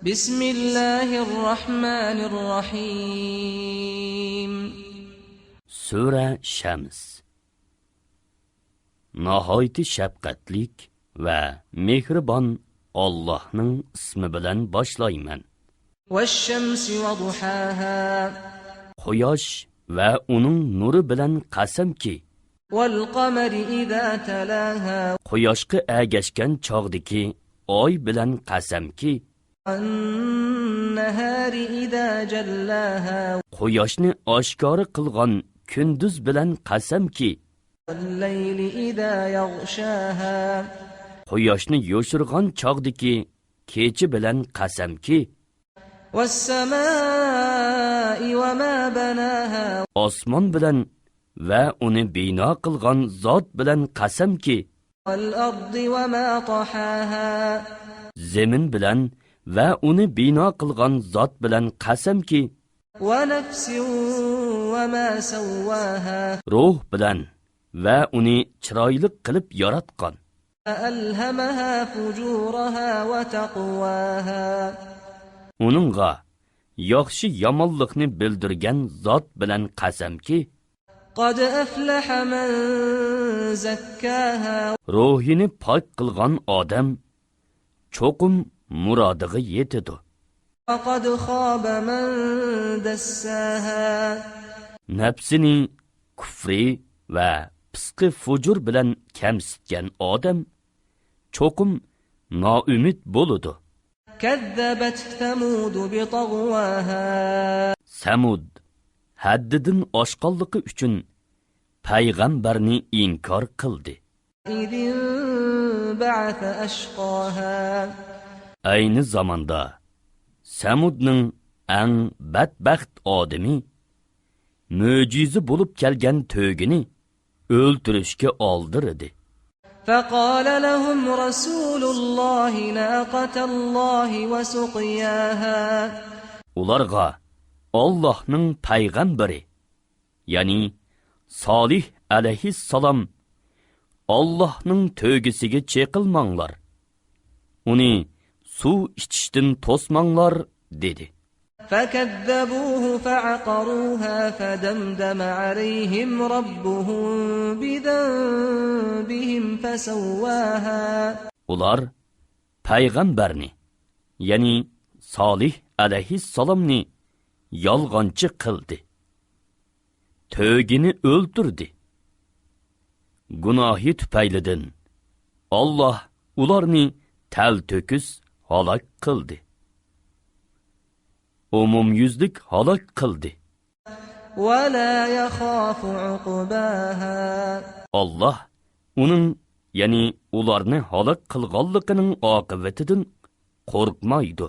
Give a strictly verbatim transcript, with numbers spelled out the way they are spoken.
بسم الله الرحمن الرحيم. سۈرە شەمس. ناھايىتى شەپقەتلىك ۋە مېھرىبان ئاللاھنىڭ ئىسمى بىلەن باشلايمەن. والشمس وضحاها. قۇياش ۋە ئۇنىڭ نۇرى بىلەن قەسەمكى، والقمر إذا تلاها. قۇياشقا ئەگەشكەن چاغدىكى ئاي بىلەن قەسەمكى، والنهار إذا جلاها. قۇياشنى ئاشكارا قىلغان كۈندۈز بىلەن قەسەمكى، والليل إذا يغشاها. قۇياشنى يوشۇرغان چاغدىكى كېچە بىلەن قەسەمكى، والسماء وما بناها. ئاسمان بىلەن ۋە ئۇنى بىنا قىلغان زات بىلەن قەسەمكى، والأرض وما طحاها. زېمىن بىلەن ۋە ئۇنى بىنا قىلغان زات بىلەن قەسەمكى، ونفس وما سواها. روھ بىلەن ۋە ئۇنى چىرايلىق قىلىپ ياراتقان، فألهمها فجورها وتقواها. ئۇنىڭغا ياخشى يامانلىقنى بىلدۈرگەن زات بىلەن قەسەمكى، قد أفلح من زكاها. روھىنى پاك قىلغان ئادەم چوقۇم مۇرادىغا يېتىدۇ. وقد خاب من دساها. نەپسىنى كۇفرى ۋە پىسقى فۇجۇر بىلەن كەمسىتكەن ئادەم چوقۇم نائۈمىد بولىدۇ. كذبت ثمود بطغواها. سەمۇد ھەددىدىن ئاشقانلىقى ئۈچۈن پەيغەمبەرنى ئىنكار قىلدى. إذ انبعث أشقاها. ئەينى زاماندا سەمۇدنىڭ ئەڭ بەتبەخت ئادىمى مۆجىزە بولۇپ كەلگەن تۆگىنى ئۆلتۈرۈشكە ئالدىرىدى. فقال لهم رسول الله ناقة الله وسقياها. ئۇلارغا ئاللاھنىڭ پەيغەمبىرى، يەنى سالىھ ئەلەيھىسسالام، «ئاللاھنىڭ تۆگىسىگە چېقىلماڭلار، ئۇنى سۇ ئىچىشتىن توسماڭلار» دېدى. فكذبوه فعقروها فدمدم عليهم ربهم بذنبهم فسواها. ئۇلار پەيغەمبەرنى، يەنى سالىھ ئەلەيھىسسالامنى يالغانچى قىلدى. تۆگىنى ئۆلتۈردى. گۇناھى تۈپەيلىدىن ئاللاھ ئۇلارنى تەلتۆكۈس ھالاك قىلدى. ئومۇميۈزلۈك ھالاك قىلدى. ولا يخاف عقباها. ئاللاھ ئۇنىڭ، يەنى ئۇلارنى ھالاك قىلغانلىقىنىڭ ئاقىۋىتىدىن قورقمايدۇ.